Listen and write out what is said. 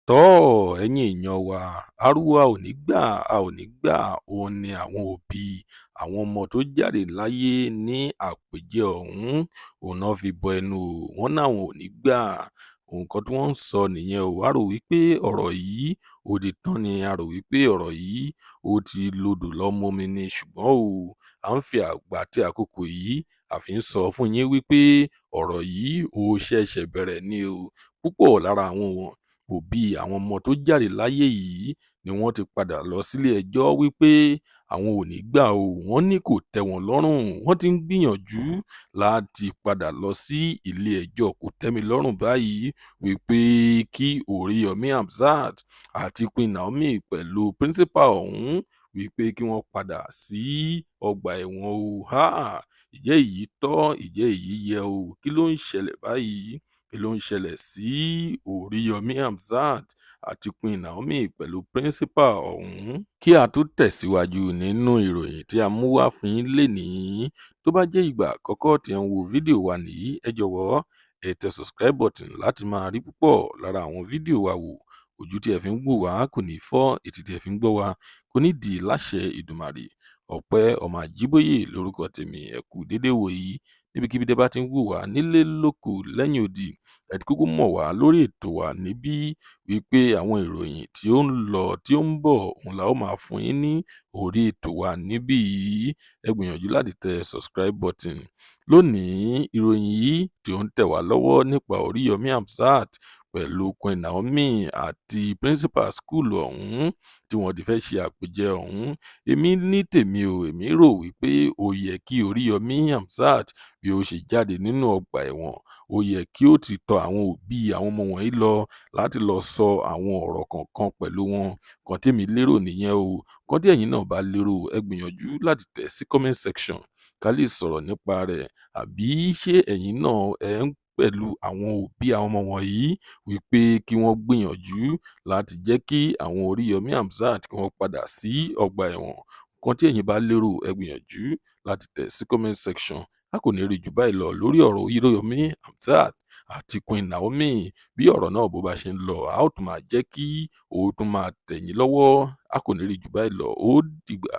Tọ́, ẹ̀yin èèyàn wa, ariwo a ò ní gbà, a ò ní gbà, òun ni àwọn òbí àwọn ọmọ tó jáde láyé ní àpèjẹ ọ̀hún, òun náà fi bọ ẹnu o. Wọ́n náwọn ò ní gbà. Nǹkan tí wọ́n ń sọ nìyẹn o. A rò wípé ọ̀rọ̀ yìí ó ti tán ni, a rò wípé ọ̀rọ̀ yìí ó ti lodò lọ mumi ni, ṣùgbọ́n o, à ń fi àgbà àti àkókò yìí a fi ń sọ fún yín wípé ọ̀rọ̀ yìí ó ṣẹ̀ṣẹ̀ bẹ̀rẹ̀ ni o. Púpọ̀ lára àwọn òbí àwọn ọmọ tó jáde láyé yìí ni wọ́n ti padà lọ sílé ẹjọ́ wípé àwọn ò ní gbà o. Wọ́n ní kò tẹ́ wọn lọ́rùn. Wọ́n ti ń gbìyànjú láti padà lọ sí ilé ẹjọ́ kò tẹ́mi lọ́rùn báyìí wípé kí Oríyọmí Hamzat àti Queen Naomi pẹ̀lú principal ọ̀hún wípé kí wọ́n padà sí ọgbà ẹ̀wọ̀n o. Ìjẹ́ èyí tọ́? Ìjẹ́ èyí yẹ o? Kí ló ń ṣẹlẹ̀ báyìí? Kí ló ń ṣẹlẹ̀ sí Oríyọmí Hamzat àti Queen Naomi pẹ̀lú principal ọ̀hún? Kí a tó tẹ̀síwájú nínú ìròyìn tí a mú wá fún yín lénìí, tó bá jẹ́ ìgbà àkọ́kọ́ tí ẹ̀ ń wo fídíò wa nìyí, ẹ jọ̀wọ́ ẹ tẹ subscribe button láti máa rí púpọ̀ lára àwọn fídíò wa wò. Ojú tí ẹ fi ń wò wá kò ní fọ́, etí tí ẹ fi ń gbọ́ wa kò ní di láṣẹ Ìdùmàrè. Ọpẹ́ ọmọ Àjíbóyè lórúkọ tèmi. Ẹ kú déédéé wòyí níbikíbi tẹ́ bá ti ń wò wá nílé, lóko, lẹ́yìn odi. Ẹ ti kúkú mọ̀ wá lórí ètò wa níbí wípé àwọn ìròyìn tí ó ń lọ, tí ó ń bọ̀, òun la ó máa fún yín ní orí ètò wa níbí yìí. Ẹ gbìyànjú láti tẹ subscribe button. Lónìí, ìròyìn yìí tí ó ń tẹ̀ wá lọ́wọ́ nípa Oríyọmí Hamzat pẹ̀lú Queen Naomi àti principal school ọ̀hún tí wọ́n ti fẹ́ ṣe àpèjẹ ọ̀hún. Èmi ní tèmi o, èmi rò wípé ó yẹ kí Oríyọmí Hamzat, bí ó ṣe jáde nínú ọgbà ẹ̀wọ̀n, ó yẹ kí ó ti tọ àwọn òbí àwọn ọmọ wọ̀nyí lọ láti lọ sọ àwọn ọ̀rọ̀ kọ̀ọ̀kan pẹ̀lú wọn. Nǹkan tèmi lérò nìyẹn o. Nǹkan tí ẹ̀yin náà bá lérò, ẹ gbìyànjú láti tẹ̀ sí comment section ká lè sọ̀rọ̀ nípa rẹ̀. Àbí ṣé ẹ̀yin náà ẹ̀ ń pẹ̀lú àwọn òbí àwọn ọmọ wọ̀nyí wípé kí wọ́n gbìyànjú láti jẹ́ kí àwọn Oríyọmí Hamzat kí wọ́n padà sí ọgbà ẹ̀wọ̀n? Nǹkan tí ẹ̀yin bá lérò, ẹ gbìyànjú láti tẹ̀ sí comment section. A kò ní rí jù báyìí lọ lórí ọ̀rọ̀ Oríyọmí Hamzat àti Queen Naomi. Bí ọ̀rọ̀ náà bó bá ṣe ń lọ, a ó tún máa jẹ́ kí ó tún máa tẹ̀ yín lọ́wọ́. A kò ní rí jù báyìí lọ. Ó dìgbà.